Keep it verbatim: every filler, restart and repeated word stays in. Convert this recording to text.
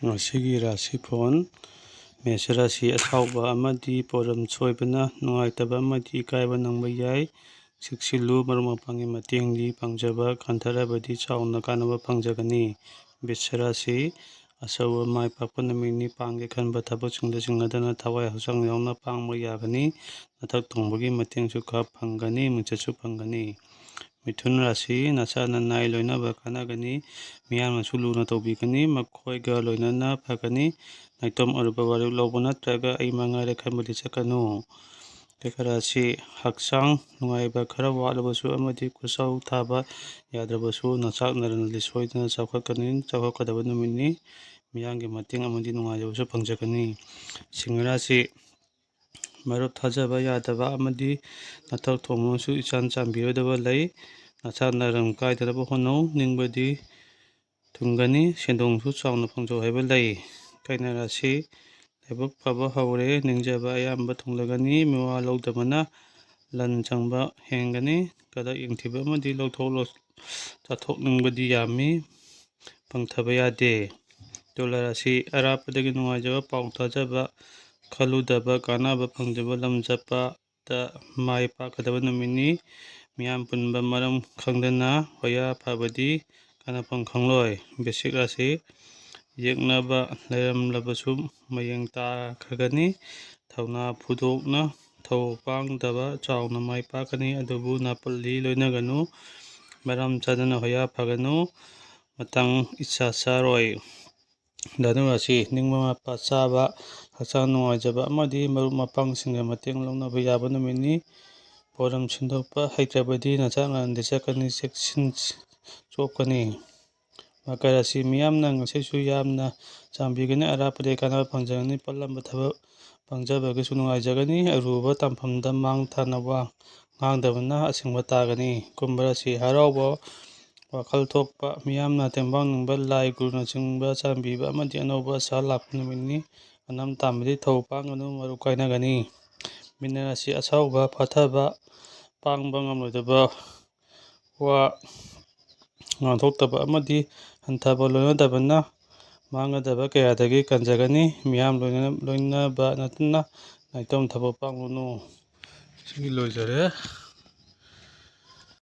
ꯉꯁꯤꯒꯤ ꯔꯥꯁꯤꯐꯣꯟ꯫ ꯃꯦꯁ ꯔꯥꯁꯤ꯫ ꯑꯁꯥꯎꯕ ꯑꯃꯗꯤ ꯄꯣꯠꯂꯝ ꯁꯣꯏꯕꯅ ꯅꯨꯡꯉꯥꯏꯇꯕ ꯑꯃꯗꯤ ꯏꯀꯥꯏꯕ ꯅꯪꯕ ꯌꯥꯏ꯫ ꯆꯦꯛꯁꯤꯜꯂꯨ, ꯃꯔꯨꯞ ꯃꯄꯥꯡꯒꯤ ꯃꯇꯦꯡꯗꯤ ꯄꯥꯡꯖꯕ ꯀꯟꯊꯔꯕꯗꯤ ꯆꯥꯎꯅ ꯀꯥꯟꯅꯕ ꯐꯪꯖꯒꯅꯤ꯫ ꯕꯤꯁ ꯔꯥꯁꯤ꯫ ꯑꯆꯧꯕ ꯃꯥꯏ ꯄꯥꯛꯄ ꯅꯨꯃꯤꯠꯅꯤ꯫ ꯄꯥꯡꯒꯦ ꯈꯟꯕ ꯊꯕꯛꯁꯤꯡꯗ ꯆꯤꯡꯅꯗꯅ ꯊꯋꯥꯏ ꯍꯛꯆꯥꯡ ꯌꯥꯎꯅ ꯄꯥꯡꯕ ꯌꯥꯒꯅꯤ꯫ ꯅꯊꯛ ꯊꯣꯡꯕꯒꯤ ꯃꯇꯦꯡꯁꯨ ꯈꯔ ꯐꯪꯒꯅꯤ, ꯃꯤꯡꯆꯠꯁꯨ ꯐꯪꯒꯅꯤ꯫ ꯃꯤꯊꯨꯟ ꯔꯥꯁꯤ꯫ ꯅꯆꯥ ꯅꯅꯥꯏ ꯂꯣꯏꯅꯕ ꯀꯥꯟꯅꯒꯅꯤ꯫ ꯃꯤꯌꯥꯝꯅꯁꯨ ꯂꯨꯅ ꯇꯧꯕꯤꯒꯅꯤ꯫ ꯃꯈꯣꯏꯒ ꯂꯣꯏꯅꯅ ꯐꯒꯅꯤ꯫ ꯅꯥꯏꯇꯣꯝ ꯑꯔꯨꯕ ꯋꯥꯔꯦꯞ ꯂꯧꯕ ꯅꯠꯇ꯭ꯔꯒ ꯑꯩ ꯃꯉꯥꯏꯔꯦ ꯈꯟꯕꯗꯤ ꯆꯠꯀꯅꯨ꯫ ꯀꯔꯀꯠ ꯔꯥꯁꯤ꯫ ꯍꯛꯆꯥꯡ ꯅꯨꯡꯉꯥꯏꯕ ꯈꯔ ꯋꯥꯠꯂꯕꯁꯨ ꯑꯃꯗꯤ ꯈꯨꯠꯁꯧ ꯊꯥꯕ ꯌꯥꯗ꯭ꯔꯕꯁꯨ ꯅꯆꯥꯛ ꯅꯔꯟꯗꯤ ꯁꯣꯏꯗꯅ ꯆꯥꯎꯈꯠꯀꯅꯤ, ꯆꯥꯎꯈꯠꯀꯗꯕ ꯅꯨꯃꯤꯠꯅꯤ꯫ ꯃꯤꯌꯥꯝꯒꯤ ꯃꯇꯦꯡ ꯑꯃꯗꯤ ꯅꯨꯡꯉꯥꯏꯖꯕꯁꯨ ꯐꯪꯖꯒꯅꯤ꯫ ꯁꯤꯡꯍ ꯔꯥꯁꯤ꯫ ꯃꯔꯨꯞ ꯊꯥꯖꯕ ꯌꯥꯗꯕ ꯑꯃꯗꯤ ꯅꯊꯛ ꯊꯣꯡꯕꯅꯁꯨ ꯏꯆꯥꯟ ꯆꯥꯟꯕꯤꯔꯣꯏꯗꯕ ꯂꯩ꯫ ꯅꯆꯥ ꯅꯔꯟ ꯀꯥꯏꯗꯅꯕ ꯍꯣꯠꯅꯧ꯫ ꯅꯤꯡꯕꯗꯤ ꯊꯨꯡꯒꯅꯤ꯫ ꯁꯦꯟꯗꯣꯡꯁꯨ ꯆꯥꯎꯅ ꯐꯪꯖꯧ ꯍꯥꯏꯕ ꯂꯩ꯫ ꯀꯩꯅ ꯔꯥꯁꯤ꯫ ꯂꯥꯏꯕꯛ ꯐꯕ ꯍꯧꯔꯦ꯫ ꯅꯤꯡꯖꯕ ꯑꯌꯥꯝꯕ ꯊꯨꯡꯂꯒꯅꯤ꯫ ꯃꯤꯋꯥ ꯂꯧꯗꯕꯅ ꯂꯟ ꯆꯪꯕ ꯍꯦꯟꯒꯅꯤ꯫ ꯀꯂꯛ ꯌꯦꯡꯊꯤꯕ ꯑꯃꯗꯤ ꯂꯧꯊꯣꯛ ꯂꯧ-, ꯆꯥꯊꯣꯛꯅꯤꯡꯕꯗꯤ ꯌꯥꯝꯃꯤ꯫ ꯄꯪꯊꯕ ꯌꯥꯗꯦ꯫ ꯇꯨꯂꯥ ꯔꯥꯁꯤ꯫ ꯑꯔꯥꯞꯄꯗꯒꯤ ꯅꯨꯡꯉꯥꯏꯖꯕ ꯄꯥꯎ ꯊꯥꯖꯕ, ꯈꯜꯂꯨꯗꯕ ꯀꯥꯟꯅꯕ ꯐꯪꯖꯕ ꯂꯝ ꯆꯠꯄ, ꯇ ꯃꯥꯏ ꯄꯥꯛꯀꯗꯕ ꯅꯨꯃꯤꯠꯅꯤ꯫ ꯃꯤꯌꯥꯝ ꯄꯨꯟꯕ ꯃꯔꯝ ꯈꯪꯗꯅ ꯍꯣꯌꯥ ꯐꯕꯗꯤ ꯀꯥꯟꯅꯐꯝ ꯈꯪꯂꯣꯏ꯫ ꯕꯤꯁꯤꯛ ꯔꯥꯁꯤ꯫ ꯌꯦꯛꯅꯕ ꯂꯩꯔꯝꯂꯕꯁꯨ ꯃꯌꯦꯡ ꯇꯥꯈ꯭ꯔꯒꯅꯤ꯫ ꯊꯧꯅꯥ ꯐꯨꯗꯣꯛꯅ ꯊꯧ ꯄꯥꯡꯗꯕ ꯆꯥꯎꯅ ꯃꯥꯏ ꯄꯥꯛꯀꯅꯤ, ꯑꯗꯨꯕꯨ ꯅꯥꯄꯜꯂꯤ ꯂꯣꯏꯅꯒꯅꯨ꯫ ꯃꯔꯝ ꯆꯥꯗꯅ ꯍꯣꯌꯥ ꯐꯒꯅꯨ꯫ ꯃꯇꯥꯡ ꯏꯆꯥ ꯆꯥꯔꯣꯏ꯫ ꯙꯅꯨ ꯔꯥꯁꯤ꯫ ꯅꯤꯡꯕ ꯃꯄꯥ ꯆꯥꯕ, ꯍꯛꯆꯥꯡ ꯅꯨꯡꯉꯥꯏꯖꯕ ꯑꯃꯗꯤ ꯃꯔꯨꯞ ꯃꯄꯥꯡꯁꯤꯡꯒ ꯃꯇꯦꯡ ꯂꯧꯅꯕ ꯌꯥꯕ ꯅꯨꯃꯤꯠꯅꯤ꯫ ꯄꯣꯠꯂꯝ ꯁꯤꯟꯗꯣꯛꯄ ꯍꯩꯇ꯭ꯔꯕꯗꯤ ꯅꯆꯥꯛ ꯅꯔꯟꯗꯤ ꯆꯠꯀꯅꯤ, ꯆꯦꯛꯁꯤꯟ ꯆꯣꯞꯀꯅꯤ꯫ ꯃꯀꯔ ꯔꯥꯁꯤ꯫ ꯃꯤꯌꯥꯝꯅ ꯉꯁꯤꯁꯨ ꯌꯥꯝꯅ ꯆꯥꯟꯕꯤꯒꯅꯤ, ꯑꯔꯥꯞꯄꯗꯒꯤ ꯀꯥꯟꯅꯕ ꯐꯪꯖꯒꯅꯤ, ꯄꯜꯂꯝꯕ ꯊꯕꯛ ꯄꯥꯡꯖꯕꯒꯤꯁꯨ ꯅꯨꯡꯉꯥꯏꯖꯒꯅꯤ, ꯑꯔꯨꯕ ꯇꯥꯟꯐꯝꯗ ꯃꯥꯡ ꯊꯥꯅ ꯋꯥ ꯉꯥꯡꯗꯕꯅ ꯑꯁꯦꯡꯕ ꯇꯥꯒꯅꯤ꯫ ꯀꯨꯝꯚ ꯔꯥꯁꯤ꯫ ꯍꯔꯥꯎꯕ, ꯋꯥꯈꯜ ꯊꯣꯛꯄ, ꯃꯤꯌꯥꯝꯅ ꯇꯦꯡꯕꯥꯡ ꯅꯤꯡꯕ, ꯂꯥꯏ ꯒꯨꯔꯨꯅꯆꯤꯡꯕ ꯆꯥꯟꯕꯤꯕ ꯑꯃꯗꯤ ꯑꯅꯧꯕ ꯑꯁꯥ ꯂꯥꯛꯄ ꯅꯨꯃꯤꯠꯅꯤ꯫ ꯑꯅꯝ ꯇꯥꯟꯕꯗꯤ ꯊꯧ ꯄꯥꯡꯒꯅꯨ, ꯃꯔꯨꯞ ꯀꯥꯏꯅꯒꯅꯤ꯫ ꯃꯤꯅ ꯔꯥꯁꯤ꯫ ꯑꯁꯥꯎꯕ, ꯐꯥꯊꯕ, ꯄꯥꯡꯕ ꯉꯝꯂꯣꯏꯗꯕ ꯋꯥ ꯉꯥꯡꯊꯣꯛꯇꯕ ꯑꯃꯗꯤ ꯍꯟꯊꯕ ꯂꯣꯏꯅꯗꯕꯅ ꯃꯥꯡꯒꯗꯕ ꯀꯌꯥꯗꯒꯤ ꯀꯟꯖꯒꯅꯤ꯫ ꯃꯤꯌꯥꯝ ꯂꯣꯏꯅ-, ꯂꯣꯏꯅꯕ ꯅꯠꯇꯅ ꯅꯥꯏꯇꯣꯝ ꯊꯕꯛ ꯄꯥꯡꯂꯨꯅꯨ꯫ ꯁꯤꯒꯤ ꯂꯣꯏꯖꯔꯦ꯫